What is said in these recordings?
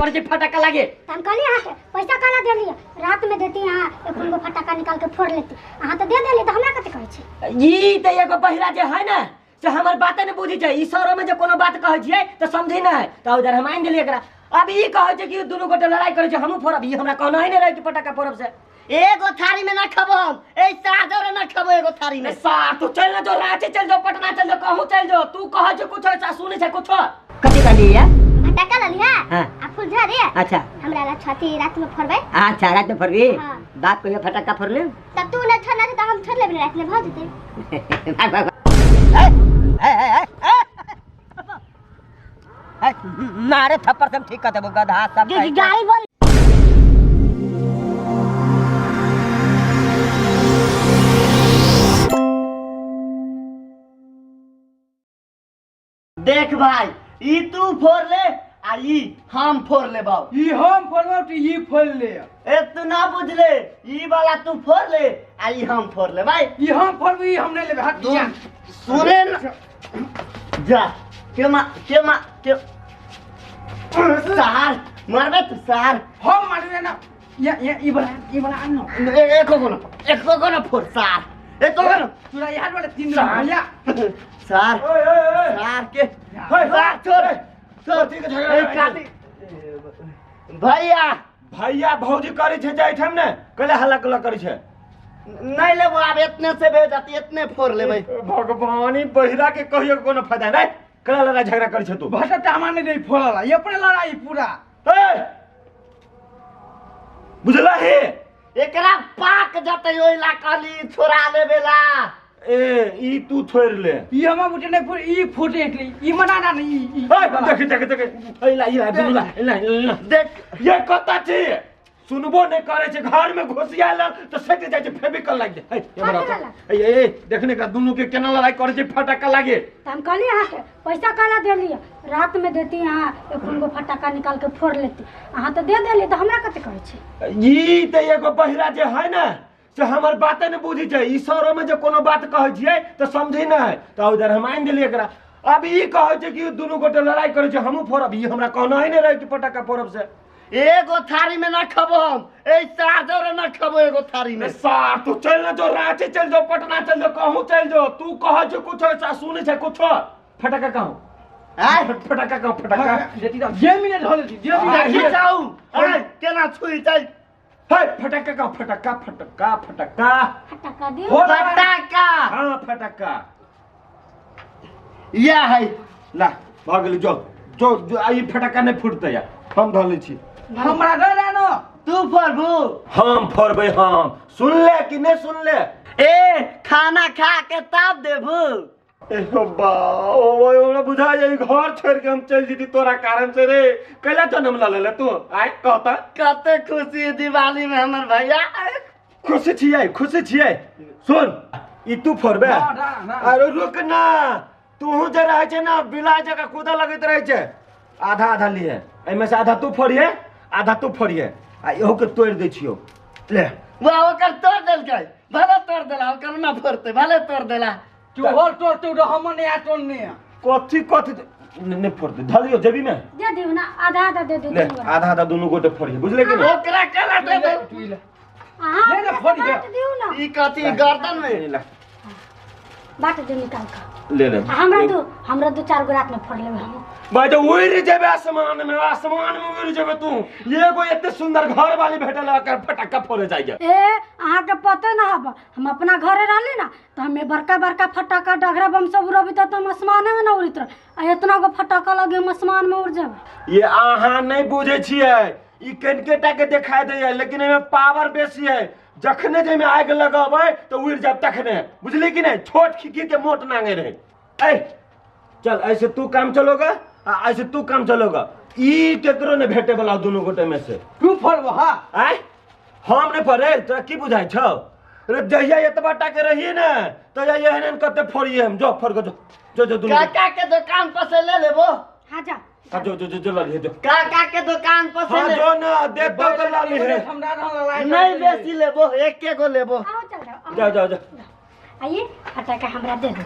करै छै फटाका लागे। त हम कहली अहाँ के पैसा काला देली, रात में देती अहाँ एक गो फटाका निकाल के फोड़ लेती, अहाँ तो दे देली त हमरा कथि कहै छी? ई त एगो बहिरा जे है ना से हमर बाते ने बुझै छै। ई शहर में जे कोनो बात कहै छियै त समझै नै, त उधर हम आनि देलियै एकरा। अब ई कहै छै कि दुनू गोटे लड़ाई करै छै, हमहूँ फोड़ब। ई हमरा कहना ही नै रहै कि फटाका फोड़ब से। एगो थारी में ना खबो हम, ए सादर ना खबो एगो थारी में। सार तू चल ना जो रांची चल जो पटना चल जो कहूँ चल जो, तू कहै छै कुछ ऐसा सुनै छै कुछ। कथी कहली है? फटाका ललिया हाँ। आ फुलझड़ी। अच्छा। हमरा ला छती रात में फोड़बै। अच्छा रात में फोड़बी? हाँ। बाप कहियो फटाका फोड़ले? तब तू न छोड़ना त हम छोड़ लेबै, रात में भ जेतै। भाग भाग। मारे थप्पड़ से हम ठीक कर देबो गधा सब। गाड़ी बोल। देख भाई ई तू फोड़ ले आ ई हम फोड़ लेबौ। ई हम फोड़बौ त ई फोड़ ले। ए तू ना बुझले, ई वाला तू फोड़ ले आ ई हम फोड़ ले भाई। ई हम फोड़बो ई हम नहीं लेबै। हट जा। सुने न जा के मा के मा के सार मारबे तू सार। हम मारबे ना। या या ई वाला आन न। एको को ना, एको को ना फोड़ सार, एको को ना। तोरा यार वाला तीन दिन भैया। सार ओए ओए ओए सार के सार छोड़ छोड़। कथी के झगड़ा ए, काटी भैया भैया भौजी करै छै जे एहिठाम ने कैला हल्ला गुल्ला करै छै? नहीं लेबो आब, एतने से भेज जाती एतने फोड़ लेबै। भगवान ई बहिरा के कहियो कोनो फायदा नहीं, कैला लड़ाई झगड़ा करै छै तू? भाषा टामा नहीं दे फोड़ला, ये अपने लड़ाई पूरा। ए बुझला हे एकरा पाक जतै ओइला कहली छोड़ा लेबेला। ए ई तू छोड़ ले। ई हम बुझे नहीं फोड़, ई फोटे एकली ई मना ना नहीं ई। ए देख देख देख एला एला दुनू एला एला देख ये कता छी सुनबो नहीं करे छै, घर में घुसिया ल त सटि जाइ छै फेविकल लागि जाइ। ए ये बड़ा ए ए देखने का दुनू के केना लड़ाई करे छै फटाका लागे। त हम कहली अहाँ के पैसा काला देली, रात में देती अहाँ एक गो फटाका निकाल के फोड़ लेती, अहाँ तो दे देली त हमरा कथि कहै छी? ई त एगो बहिरा जे है ना से हमर बाते ने बुझै छै। ई शहर में जे कोनो बात कहै छियै त समझै नै, त उधर हम आनि देलियै एकरा। अब ई कहै छै कि दुनू गोटे लड़ाई करै छै, हमहूँ फोड़ब। ई हमरा कहना ही नै रहै कि फटाका फोड़ब से। एगो थारी में ना खबो हम, ए सादर ना खबो एगो थारी में। सार तू चल ना जो रांची चल जो पटना चल जो कहूँ चल जो, तू कहै छै कुछ ऐसा सुनै छै कुछ। फटाका कहूँ आय फटाका कहूँ फटाका जेती त जे मिनट धऽ लेती जे मिनट। देखी जाऊ आय केना छुई जाइ। हे फटाका कहूँ फटाका फटाका फटाका फटाका दियो। फटाका। हाँ फटाका या है ला भऽ गेलै। जो जो जो ई फटाका नहीं फूटतै या हम धऽ लै छी। हमरा दे दे न। तू फोड़बू? हम फोड़बै हम। सुन ले कि नहीं सुन ले? ए खाना खा के तब देबू। ए बा ओ हमरा बुझा जाई घर छोड़ के हम चल जेती तोरा कारण से रे। कैला जन्म ल लेले तू? आइ कहता कते खुशी दिवाली में हमर भैया। खुशी छियै खुशी छियै। सुन ई तू फोड़बे? अरे रुक ना, तूहू जे रहै छै ना बिलाइ जकाँ कूदऽ लगैत रहै छै। आधा आधा लिए, एहिमे से आधा तू फोड़िहे आधा तू फोड़िहे, आ इहो के तोड़ि दै छियौ। ले वाह ओकर तोड़ देलकै, भले तोड़ देला, ओकर ना फोड़तै, भले तोड़ देला। तू होर तोड़ तोड़ हम नहीं आ तोड़ नहीं। कथी कथी नहीं फोड़तै, धलियो जेबी में दे दियो ना, आधा आधा दे दियो। ले आधा आधा दुनू गोटे फोड़िहे, बुझले कि नहीं? ओकरा केना दे दे? तू ले अहाँ ले ना, फोड़ दे। बाँट दियो ना। ई कथी गर्दन में? ले बाँट दियो निकाल के। ले ले। हमरा दो चार गो रात में फोड़ लेबै हम। भाई तो उड़ जेबे आसमान में, आसमान में उड़ जेबे तू। एगो एते सुंदर घर वाली भेटल ओकर फटाका फोड़े जाइए। ए अहाँ के पते ना हब, हम अपना घरे रहली ना त हमे बड़का बड़का फटाका डगरा बम सब उड़बी त हम आसमाने में ना उड़ित रह, आ एतना गो फटाका लगे हम आसमान में उड़ जेबै। ये अहाँ नहीं बुझै छियै, ई कनिके के देखाई दैए लेकिन एहिमे पावर बेसी है। जखने जे आगि लगेबै त उड़ जाब तखने, बुझली कि नहीं? छोट खिकी के मोट नांगे रहे। ए चल ऐसे तू काम चलोगा आ ऐसे तू काम चलोगा, ई केकरो ने भेटे वाला दुनू गोटे में से। तू फोड़बो? हाँ आय हम नहीं फोड़े, तोरा की बुझाइ छौ? रे जहिया एतबा टा के रहिए ने तहिया एहन एहन कते फोड़िए हम। जो फोड़ के जो जो जो दुनू काका के दुकान पर से ले लेबो। हाँ जा। हाँ जो जो जो जो ललिहे जो। काका के दुकान पर से हाँ ले। जो ना देख तो के ललिहे। नहीं बेसी लेबो, एके गो लेबो। आओ चल जाओ। जाओ जाओ जाओ। आइए फटाका हमरा दे दो।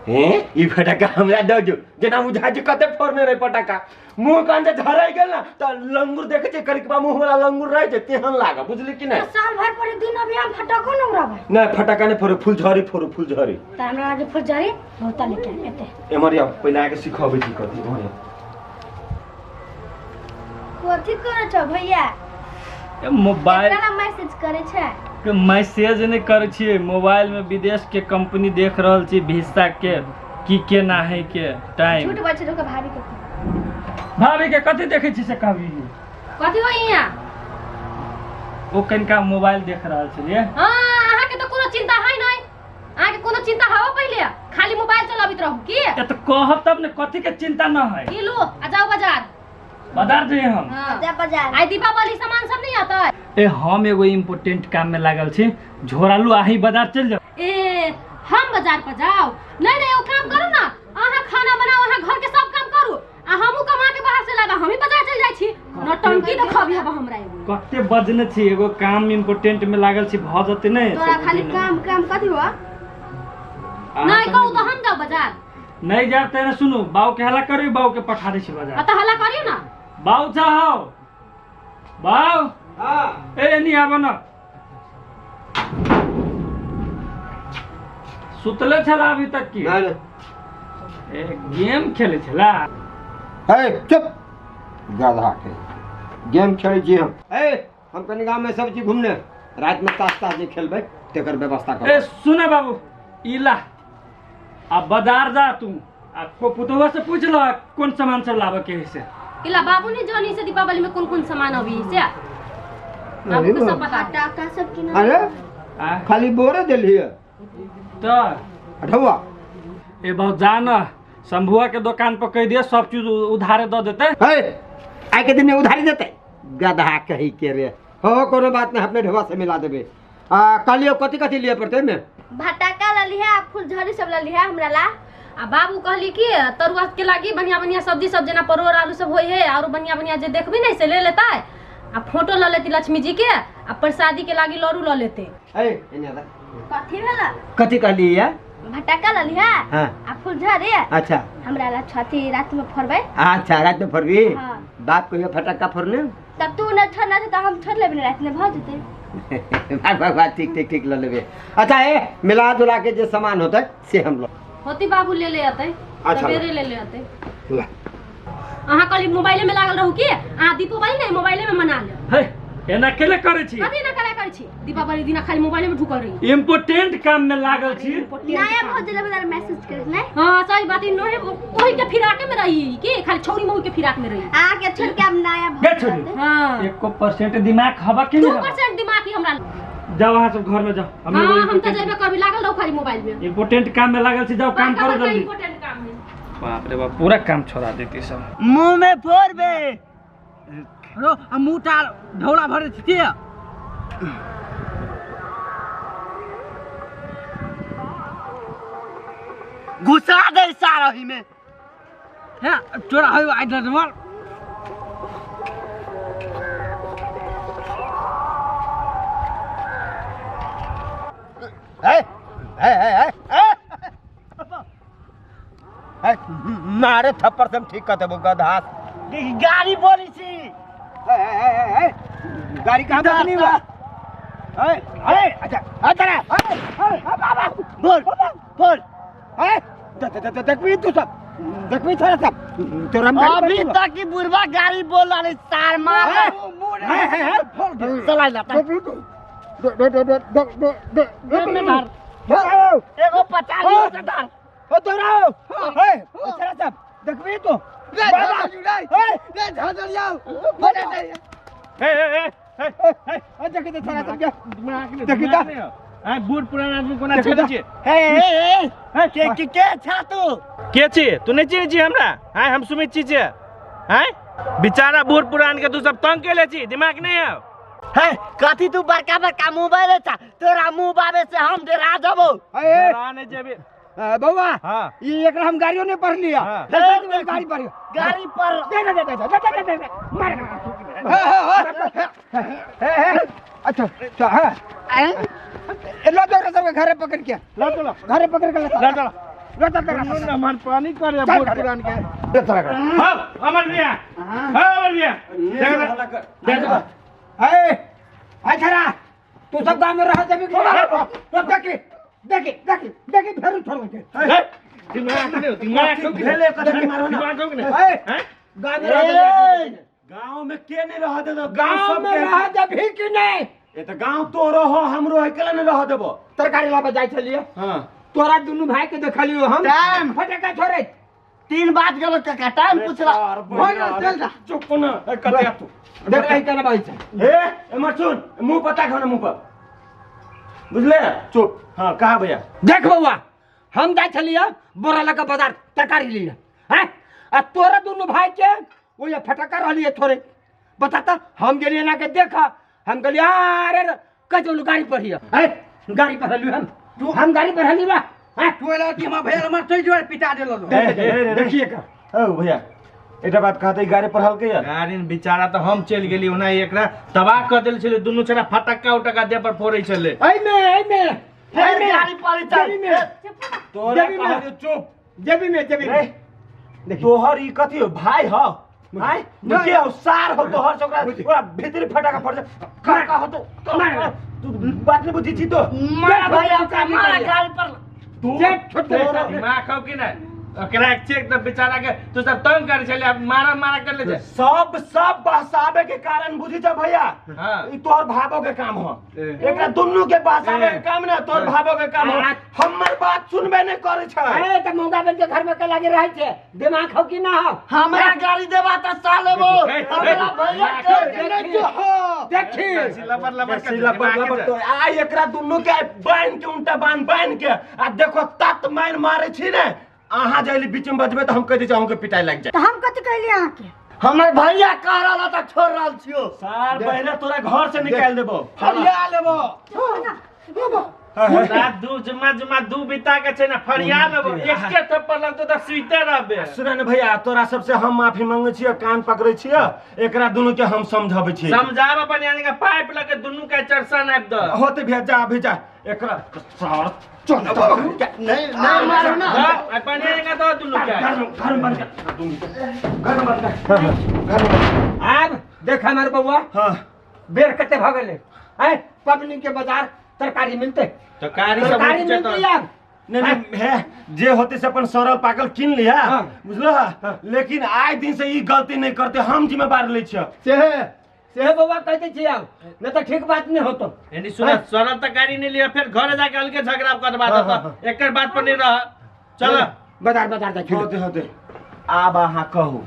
हैं ई फटाका हमरा दऽ जो जेना बुझाइ छै कते फोड़ने रहै पटाखा मुँह कान जे झरै गेल ने तऽ लंगूर देखै छै करिकबा मुँह वाला लंगूर रहै छै तेहन लागऽ बुझली कि नहि साल भर पर दिन अभी हम फटाको न उड़ाबै नहि फटाका नहि फोड़ू फुलझड़ी फोड़ू फुलझड़ी तऽ हमरा लागे फुलझड़ी बहुत लेके एते एम्हर आउ पहिले अहाँके सिखबै छी कथी एम्हर आउ कथी करै छौ भैया मोबाइल केकरा मैसेज करै छै के मैसेज नहि करै छियै मोबाइल में विदेश के कंपनी देख रहल छी भिस्सा के की केना है के टाइम झूठ बोल छै लोक भाभी के भाभी के कथी देखै छी से कहबी कथी हो यहाँ ओ कनिका मोबाइल देख रहल छलियै हाँ अहाँ के तो कोनो चिंता है नहीं अहाँ के कोनो चिंता हवा पहिले खाली मोबाइल चलाबित रहू की ए तऽ कहब तब ने कथी के चिंता न है की लो आ जाओ बाजार बाजार जइए हम हाँ। जा बाजार आई दीपावली सामान सब नहीं आता है ए हम एगो इम्पोर्टेंट काम में लागल छी झोरालू आही बाजार चल जाओ ए हम बाजार पर जाओ नहीं नहीं वो काम करू ना अहाँ खाना बनाओ अहाँ घर के सब काम करू आ हमहू कमा के बाहर से लाबा हम ही बाजार चल जाई छी नौटंकी तो खबी हबा हमरा एगो कते बजने छी एगो काम इम्पोर्टेंट में लागल छी भ जते नहीं तोरा खाली काम काम कथी हुआ नहीं कहू तो हम जाओ बाजार नहीं जाब तेने सुनू बाऊ के हल्ला करी बाऊ के पठा दै छी बाजार आ तो हल्ला करियो ना बाऊ चाहो बाऊ हां ए नहीं आबो ना सुतले छला अभी तक की नहीं ए गेम खेले छला हे चुप गधा के गेम खेलै छी हम ए हम कनि गाँव में सब चीज घूमने रात में ताश ताश जे खेलबै तेकर व्यवस्था ए कर सुने बाबू इला आ बाजार जा तू आ को पुतहुआ से पूछ ल कौन सामान सब लाबे के है से इला बाबू ने जानी से दीपावली में कौन कौन सामान अभी से बाबू के सब पता है। पटाखा सब किना अरे आ खाली बोरे देलियै तो अठौआ ए बाबू जा न शंभुआ के दुकान पर कह दिए सब चीज उधारे दऽ देते हे आइ के दिन में उधारी देते गधा कही के रे हो कोनो बात नहीं अपने ढेवा से मिला देबे आ कहलियो कथी कथी लिए पड़तै में भटाका ललिहा फुलझड़ी सब ललिहा हमरा ला आ बाबू कहली कि तरुआ के लागी बढ़िया बढ़िया सब्जी सब जेना परोड़ आलू सब होई है और बढ़िया बढ़िया जे देखबी नहीं से ले लेता आ फोटो ल लेती लक्ष्मी जी के आ प्रसादी के लागी लड़ू ल लेते ए एने आदा कथी भेला कथी कहली या भटाका ललिहा हां आ फुलझड़ी अच्छा हमरा ला छथी रात में फोड़बै अच्छा रात में फोड़बी हाँ। बाप कहियो फटाका फोड़ने तब तू न छोड़ न त हम छोड़ लेबै ने रात में भ जेतै वाह वाह वाह ठीक ठीक ठीक ल लेबे अच्छा ए मिला जुला के जे सामान होतै से हम लो होती बाबू ले ले आते अच्छा। सवेरे ले ले आते ला अहाँ कहली मोबाइले में लागल रहू की अहाँ दीपावली नहीं मोबाइले में मना ले हे एना केले करै छी कथी ना करा करै छी दीपावली दिना खाली मोबाइले में ढुकल रही इम्पोर्टेंट काम में लागल छी नया भौजी ले मैसेज करे नहीं हाँ सही बात है नोहे ओही के फिराके में रही की खाली छौरी मऊ के फिराक में रही आ के छोड़ के हम नया गे भौजी छोड़ी हाँ 1% दिमाग हवा कि नहीं 2% दिमाग ही हमरा जाओ वहाँ सब घर में जाओ हम हाँ हम तो जेबे कभी लागल रहो खाली मोबाइल में इम्पोर्टेंट काम में लागल छी जाओ काम बड़का करो बड़का जल्दी इम्पोर्टेंट काम है बाप रे बाप पूरा काम छोड़ा देती सब मुंह में फोड़बे रो आ मुँह टा ढौरा भरे छी के घुसा दे सारा ही में हैं तोरा होय आइ दर ए ए ए ए ए मारे थप्पड़ से हम ठीक कर देबो गधा गाड़ी बोली छी ए ए ए ए गाड़ी कहाँ पर नहीं हुआ ए ए अच्छा अच्छा ए ए बाबा बोल बोल ए देखबी तू सब देखबी थोड़ा सब तोरा हम गाड़ी अभी तक की बुढ़वा गाड़ी बोल रहा सार मार चला जाता एगो 50 से धार ओ तोरा ए थोड़ा सब देखबी तू रे रे झाझल जाओ ए ए ए ए ए देखी तो थोड़ा सब देखी त आ बूढ़ पुरान आदमी कोना छेदै छी ए ए ए के के के छा तू के छी तू नहीं चिन्है छी हमरा आय हम सुमित छी जे आय बेचारा बूढ़ पुरान के तू सब तंग केले छी दिमाग नहीं है हे कथी तू बड़का बड़का मोबाइल छा तोरा मुंह बाबे से हम डरा देबो ए डरा नहीं जेबे बउआ हाँ ये एकरा हम गाड़ियों नहीं पढ़ लिया हाँ। गाड़ी पढ़ गाड़ी पर दे दे दे दे दे दे दे मार अच्छा अच्छा हां लो दो सबके घरे पकड़ के ला चलो घरे पकड़ के ला चलो ले चल दुनू नमन पानी करे चल बूढ़ घरे। पुरान के। ले तोरा घरे। हाँ अमर भैया, हाँ अमर भैया, देख देख। ए ए छरा, तू सब गांव में रह जबी तो देखी देखी देखी देखी फेर छोड़ के। दिमाग नहीं, दिमाग क्यों भेले कथी मारो ना। दिमाग क्यों नहीं? ए हैं? गांव में रह जबी, गांव में के नहीं रह देबो? गांव में रह जबी कि नहीं? ए त गांव तोरो हो हमरो है, केला नहीं रह देबो? तरकारी लाबे जाय छलिए। हां तोरा दुनू भाई के देखलियो हम टाइम। फटका छोड़े 3 बात गेलो काका, टाइम पूछला हो गेल, चल जा। चुप न ए कते तू देख रही केना बाजै छै। ए एमर सुन, मुंह पता खाना मुंह पर, बुझले? चुप। हां कहा भैया? देख बौआ, हम जाय छलिए बोरा लगा बाजार तरकारी लिए हैं, आ तोरा दुनू भाई के वो ये फटका रहलिए थोड़े बताता। हम गेलिए ना के देखा, हम गेलिए अरे कजो गाड़ी पर हिया, ए गाड़ी पर हलियो हम गाड़ी पर हली बा। हैं तू एला कि हमरा भैया हमर चलि जो पिटा देलो। देखिए का ओ भैया एटा बात कहते गाड़ी पर हलके यार। गाड़ी में बेचारा तो हम चल गेली, ओना एकरा तबाह कर देल छले दुनू छड़ा फटक्का उटका दे पर फोड़ै छले। एइ में एइ में फेर गाड़ी पर जेबी में तोरा जेबी में। कहलियो चुप। जेबी में जेबी में तोहर ई कथी हो भाई हो? आय के हो सार हो तोहर छोकरा ओकरा भीतरी फटाका फट जा का हो तो तू बात नहीं बुझी छी तो मारा भैया का मारा गाड़ी पर तू चेक छोड़ दिमाग खाओ कि नहीं? ओकरा चेक त बेचारा के तू सब तंग कर छले, अब मारा मारा कर ले जा। सब सब बहसावे के कारण बुझी जा भैया। हां ई तोहर भाबो के काम हो, एकरा दुन्नू के बहसावे के काम ना तोहर भाबो के काम हो। हमर बात सुनबे नहीं करे छै। ए त मौगा बन के घर में के लागे रहै छै, दिमाग हो कि ना हो? हमरा गाड़ी देबा त सालेबो हमरा भैया के नहीं जो हो। देखी लबर लबर के लबर लबर तो आ एकरा दुन्नू के बांध के उल्टा बांध बांध के आ देखो तत मार मारे छी ने। अहाँ जाइली बीच में बजबे त हम कह दै छी अहूँ के पिटाई लागि जाए। त हम कथि कहलिए अहाँ के? हमर भैया कह रहल त छोड़ रहल छियो। सार पहले तोरा घर से निकाल देबो, फरिया लेबो। रात दू जुमा जुमा दू बिता के छै ना फरिया लेबो, एके थप्पड़ लगतो त सुइते रहबे। सुन ने भैया, तोरा सबसे हम माफी मांगे छियो, कान पकड़े छियो, एकरा दुनू के हम समझाबै छियै। समझाब अपन यानी के पाइप लगे दुनू के चरसा नाप द होते भैया जा भेजा एकरा सार चल नहीं नहीं मारो ना अपन यानी के दो दुनू के घर में बंद कर, घर में बंद कर, घर में। आब देख हमर बउआ। हां बेर कते भ गेलै हैं, पबनी के बाजार तरकारी मिलते, तरकारी सब तरकारी मिलते यार। नहीं नहीं है जे होते से अपन सरल पाकल किन लिया बुझलो। लेकिन आए दिन से ई गलती नहीं करते, हम जिम्मेदार लै छियो। से से बउआ कहते छी आब नहीं तो ठीक बात नहीं होतो। यानी सुन, सरल तरकारी नहीं लिया फिर घर जाके अलगे झगड़ा करवा देता, एकर बात पर नहीं रह। चल बाजार बाजार जा होते होते। आब अहाँ कहू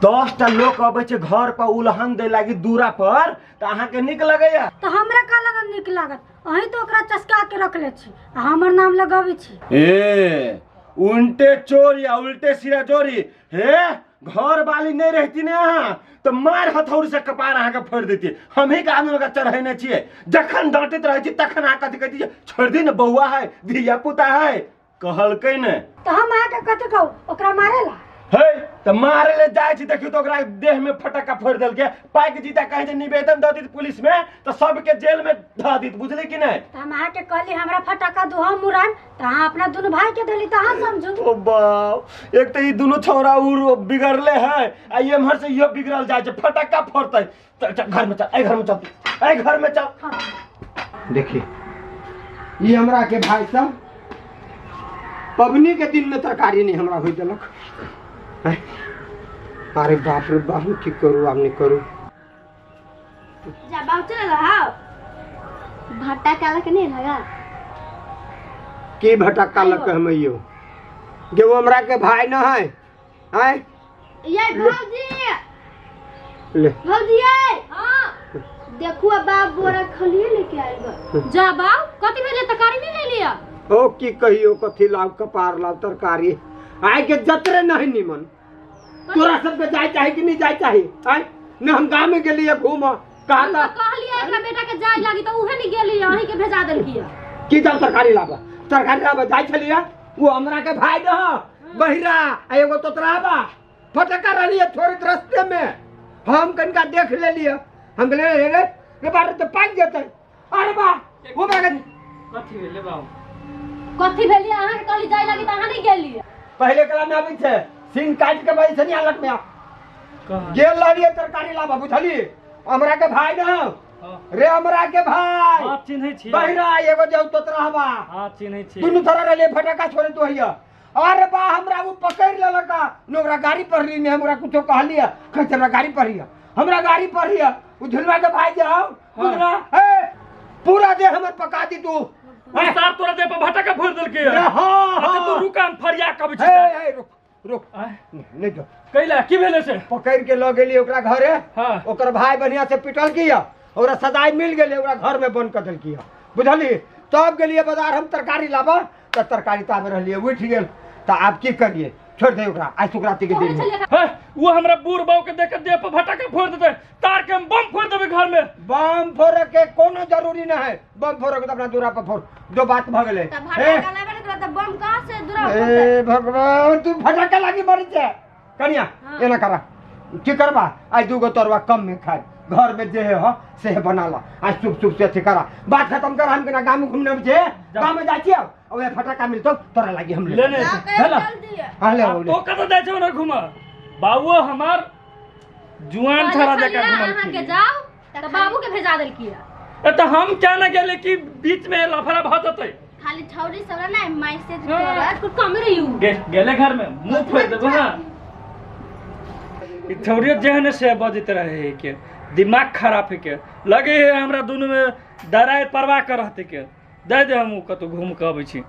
10 टा लोग अबै छै घर पर उलहन दे लागी दूरा पर त अहाँ के नीक लगैया? त हमरा का लगन नीक लागत? अहीं तो ओकरा चस्का के रखले छी आ हमर नाम लगाबै छी। ए उल्टे चोरी आ उल्टे सिरा चोरी। हे घर वाली नहीं रहती ने अहाँ तो मार हथौड़ी से कपार अहाँ के फोड़ देती। हम ही के आदमी के चढ़ेने छियै, जखन डांटैत रहै छी तखन अहाँ कथी कहै छी छोड़ दी ने बौआ है धिया पुता है कहलकै ने। त हम अहाँ के कथी कहू ओकरा मारेला? हे त मारे ले जाय छी देखियो तो ओकरा देह में फटक्का फोड़ देलके। पाइक जीता कहे जे निवेदन द दीत पुलिस में त सबके जेल में ध दीत, बुझली कि नहीं? त हम अहाँ के कहली हमरा फटक्का दो हम उड़ान, त अहाँ अपना दुनू भाई के देली त अहाँ समझू। ओ बाप, एक त ई दुनू छौरा उड़ बिगड़ले है आ एम्हर से इहो बिगड़ल जाय छै, फटक्का फोड़तै। चल चल घर में चल, ए घर में चल, ए घर में चल। देखी ई हमरा के भाई साहब पबनी के दिन में तरकारी नहीं हमरा होई देलक। अरे बाप रे बाप, की करू आब नहीं करू। जा बाप चल रहा भट्टा काला के नहीं लगा की भट्टा काला के हम यो जे वो हमरा के भाई न है। आय ये भौजी ले भौजी ये। हां देखू बाप बोरा खलिए लेके आइल बा। जा बाप कथि भेले तरकारी नहीं ले लिया? ओ की कहियो कथि लाव कपार लाव तरकारी आय के जतरे नहीं निमन। तोरा सबके जाय चाही कि नहीं जाय चाही? आय न हम गांव में गेलिए घूम कहा था कहलिए एकरा बेटा के जाय लागी त उहे नहीं गेली, अहीं के भेजा देलकी। की जाओ तरकारी लाबा, तरकारी लाबा जाय छलिए वो हमरा के भाई न बहिरा आ एगो तोतरा बा फटका रहलिए थोड़े रास्ते में, हम कनका देख लेलिए, हम कहलिए रे रे रे बार त पाक जेतै। अरे बा वो हमरा के कथि भेले बाबू? कथी भेलियै अहाँके कहली जाय लागी तऽ अहाँ नहि गेलियै। पहिले कला में आबै छै सिंह काटि के बैस नहीं हालत में आ। गेल रहलियै तरकारी लाबऽ बुझली हमरा के भाई न रे हमरा के भाई हाँ चिन्है छी बहिरा एगो जे तोतरा हवा हाँ चिन्है छी दुनू थोड़ा रहलियै फटका छोड़े तो हैया अरे बा हमरा वो पकड़ लेलक न ओकरा गाड़ी पर ली ने हमरा कुछो कहलियै कहै छै हमरा गाड़ी पर हिया हमरा गाड़ी पर हिया उ झुलवा के भाई जाओ बुझला ए पूरा दे हमर पका दी तू ओ सार तोरा देह पर भटका फोड़ देलकै रे हाँ अच्छा तू हाँ रुक हम फरिया कबै छी हे हे रुक रुक आँय, नहीं जो कैला की भेलै से पकड़ के लऽ गेली ओकरा घरे हाँ। ओकर भाई बढ़िया से पिटल किया ओकरा सजाय मिल गेलै ओकरा घर में बंद कर देलकी बुझली तब गेलियै बाजार हम तरकारी लाबऽ तऽ तरकारी तऽ आबि रहलियै उठि गेल तऽ आब की करियै छोड़ि दे ओकरा आइ सुकराती के दिन है। हे, वो हमरा बूढ़ बाबू के देख के देह पर भटका फोड़ देतै तार के हम बम फोड़ देबै घर में। बम फोड़े के कोनो जरूरी नहीं है बम फोड़े के तो अपना दूरा पर फोड़ जो बात भऽ गेलै तऽ हे, भटका लेबे ने करत तऽ बम कहाँ से दूरा पर फोड़तै? ए भगवान तू फटका लागी मरी छै कनिया एना करा की करबा आइ दूगो तरुआ कम में खाए घर में जे है हो से बना ला आज चुप चुप से अथी करा बात खत्म कर हम केना गाम में घूमने में छे गाम में जाइ छियै आ ओहे फटका मिलतो तोरा लागी हम ले लेने जा एतै। के भेला? जल्दी हाँ ले आब आओ, ले तो कतऽ जाइ छै ओना घूमऽ बाबुओ हमार जुआन छड़ा कहने जकाँ छलियै घुमल अहाँके जाउ तऽ बाबू के भेजा देलकियै। ए तऽ हम क्या ने गेलै कि बीच में लफड़ा भऽ जेतै। खाली छौरी सब ने मैसेज हाँ। करत कुछ कम रही गेले घर में मुंह फोड़ देबो। हाँ ई छौड़ियो जेहन से बजैत रहे है के दिमाग खराब है के लगे है हमरा दुनू में दराय परवा कर रहते के दे दे हम कतौ घूम के अबै छी।